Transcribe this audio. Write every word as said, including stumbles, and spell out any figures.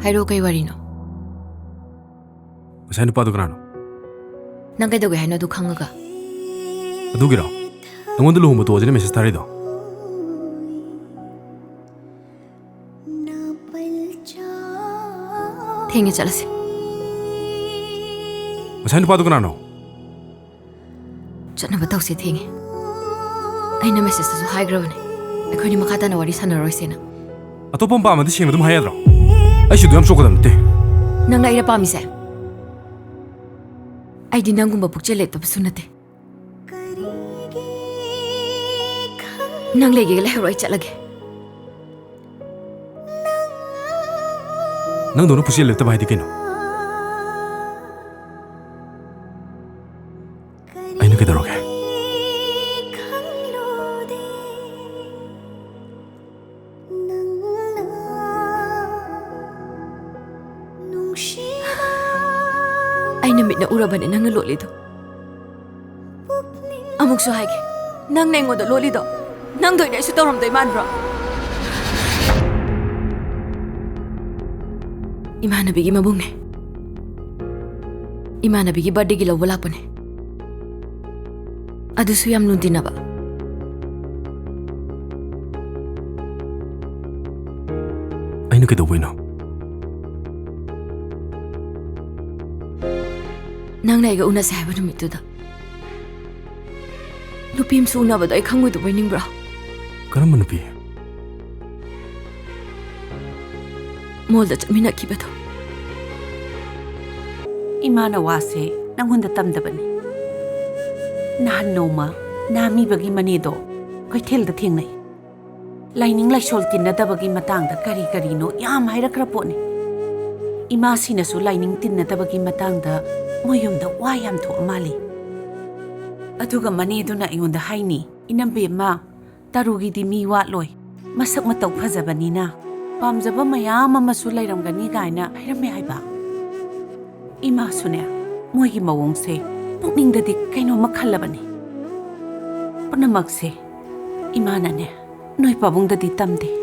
ꯍꯥꯏꯔꯛꯑꯣ, ꯀꯩ ꯋꯥꯔꯤꯅꯣ? ꯉꯁꯥꯏ ꯅꯨꯄꯥꯗꯣ ꯀꯅꯥꯅꯣ? ꯅꯪ ꯀꯩꯗꯧꯒꯦ ꯍꯥꯏꯅꯣ ꯑꯗꯨ ꯈꯪꯉꯒ? ꯑꯗꯨꯒꯤꯔꯣ? ꯑꯩꯉꯣꯟꯗ ꯂꯨꯍꯣꯡꯕ ꯇꯣꯛꯑꯁꯤꯅ message ꯊꯥꯔꯛꯏꯗꯣ? ꯊꯦꯡꯉꯦ, ꯆꯠꯂꯁꯤ꯫ ꯉꯁꯥꯏ ꯅꯨꯄꯥꯗꯣ ꯀꯅꯥꯅꯣ? ꯆꯠꯅꯕ ꯇꯧꯁꯦ, ꯊꯦꯡꯉꯦ꯫ ꯑꯩꯅ messageꯇꯁꯨ ꯍꯥꯏꯈ꯭ꯔꯕꯅꯦ, ꯑꯩꯈꯣꯏꯅꯤ ꯃꯈꯥ ꯇꯥꯅ ꯋꯥꯔꯤ ꯁꯥꯟꯅꯔꯣꯏꯁꯦꯅ꯫ ꯑꯇꯣꯞꯄ ꯑꯃ ꯄꯥꯝꯃꯗꯤ ꯁꯦꯡꯅ ꯑꯗꯨꯝ ꯍꯥꯏ ꯌꯥꯗ꯭ꯔꯣ? ꯑꯩꯁꯨ ꯑꯗꯨ ꯌꯥꯝ ꯆꯣꯛꯀꯗꯕ ꯅꯠꯇꯦ꯫ ꯅꯪꯅ ꯑꯩꯅ ꯄꯥꯝꯃꯤꯁꯦ? ꯑꯩꯗꯤ ꯅꯪꯒꯨꯝꯕ ꯄꯨꯛꯆꯦꯜ ꯂꯩꯇꯕꯁꯨ ꯅꯠꯇꯦ꯫ ꯅꯪ ꯂꯩꯒꯦꯒ ꯂꯩꯍꯧꯔꯣ, ꯑꯩ ꯆꯠꯂꯒꯦ꯫ ꯅꯪꯗꯧꯅ ꯄꯨꯛꯆꯦꯜ ꯂꯩꯇꯕ ꯍꯥꯏꯗꯤ ꯀꯩꯅꯣ? ꯑꯩꯅ ꯀꯩꯗꯧꯔꯒꯦ? ꯑꯩꯅ ꯃꯤꯠꯅ ꯎꯔꯕꯅꯦ ꯅꯪꯅ ꯂꯣꯠꯂꯤꯗꯣ꯫ ꯑꯃꯨꯛꯁꯨ ꯍꯥꯏꯒꯦ, ꯅꯪꯅ ꯑꯩꯉꯣꯟꯗ ꯂꯣꯠꯂꯤꯗꯣ, ꯅꯪꯗ ꯑꯣꯏꯅ ꯑꯩꯁꯨ ꯇꯧꯔꯝꯗꯣꯏ ꯃꯥꯟꯕ꯭ꯔꯣ? ꯏꯃꯥꯟꯅꯕꯤꯒꯤ ꯃꯕꯨꯡꯅꯦ꯫ ꯏꯃꯥꯟꯅꯕꯤꯒꯤ birthdayꯒꯤ ꯂꯧꯕ ꯂꯥꯛꯄꯅꯦ꯫ ꯑꯗꯨꯁꯨ ꯌꯥꯝ ꯂꯨꯅ ꯇꯤꯟꯅꯕ꯫ ꯑꯩꯅ ꯀꯩꯗꯧꯕꯩꯅꯣ? ꯅꯪꯅ ꯑꯩꯒ ꯎꯅꯁꯦ ꯍꯥꯏꯕ ꯅꯨꯃꯤꯠꯇꯨꯗ ꯅꯨꯄꯤ ꯑꯃꯁꯨ ꯎꯅꯕꯗꯣ ꯑꯩ ꯈꯪꯉꯣꯏꯗꯧꯕꯩ ꯅꯤꯡꯕ꯭ꯔꯣ? ꯀꯔꯝꯕ ꯅꯨꯄꯤ? Mallꯗ ꯆꯠꯃꯤꯟꯅꯈꯤꯕꯗꯣ꯫ ꯏꯃꯥꯅ ꯋꯥꯁꯦ ꯅꯪꯉꯣꯟꯗ ꯇꯝꯗꯕꯅꯤ꯫ ꯅꯍꯥꯟ ꯅꯣꯡꯃ ꯅꯥꯃꯤꯕꯒꯤ ꯃꯅꯦꯗꯣ ꯀꯩꯊꯦꯜꯗ ꯊꯦꯡꯅꯩ꯫ ꯂꯥꯏꯅꯤꯡ ꯂꯥꯏꯁꯣꯜ ꯇꯤꯟꯅꯗꯕꯒꯤ ꯃꯇꯥꯡꯗ ꯀꯔꯤ ꯀꯔꯤꯅꯣ ꯌꯥꯝ ꯍꯥꯏꯔꯛꯈ꯭ꯔ ꯄꯣꯠꯅꯤ꯫ ꯏꯃꯥꯁꯤꯅꯁꯨ ꯂꯥꯏꯅꯤꯡ ꯇꯤꯟꯅꯗꯕꯒꯤ ꯃꯇꯥꯡꯗ ꯃꯣꯏ ꯌꯨꯝꯗ ꯋꯥ ꯌꯥꯝ ꯊꯣꯛꯑ ꯃꯥꯜꯂꯤ꯫ ꯑꯗꯨꯒ ꯃꯅꯦꯗꯨꯅ ꯑꯩꯉꯣꯟꯗ ꯍꯥꯏꯅꯤ, "ꯏꯅꯝꯕꯦꯝꯃ, ꯇꯔꯨꯒꯤꯗꯤ ꯃꯤ ꯋꯥꯠꯂꯣꯏ, ꯃꯁꯛ ꯃꯇꯧ ꯐꯖꯕꯅꯤꯅ ꯄꯥꯝꯖꯕ ꯃꯌꯥꯝ ꯑꯃꯁꯨ ꯂꯩꯔꯝꯒꯅꯤ" ꯀꯥꯏꯅ ꯍꯥꯏꯔꯝꯃꯦ ꯍꯥꯏꯕ꯫ ꯏꯃꯥꯁꯨꯅꯦ, ꯃꯣꯏꯒꯤ ꯃꯑꯣꯡꯁꯦ ꯄꯨꯛꯅꯤꯡꯗꯗꯤ ꯀꯩꯅꯣꯝꯃ ꯈꯜꯂꯕꯅꯤ꯫ ꯄꯨꯝꯅꯃꯛꯁꯦ ꯏꯃꯥꯅꯅꯦ, ꯅꯣꯏ ꯄꯥꯕꯨꯡꯗꯗꯤ ꯇꯝꯗꯦ꯫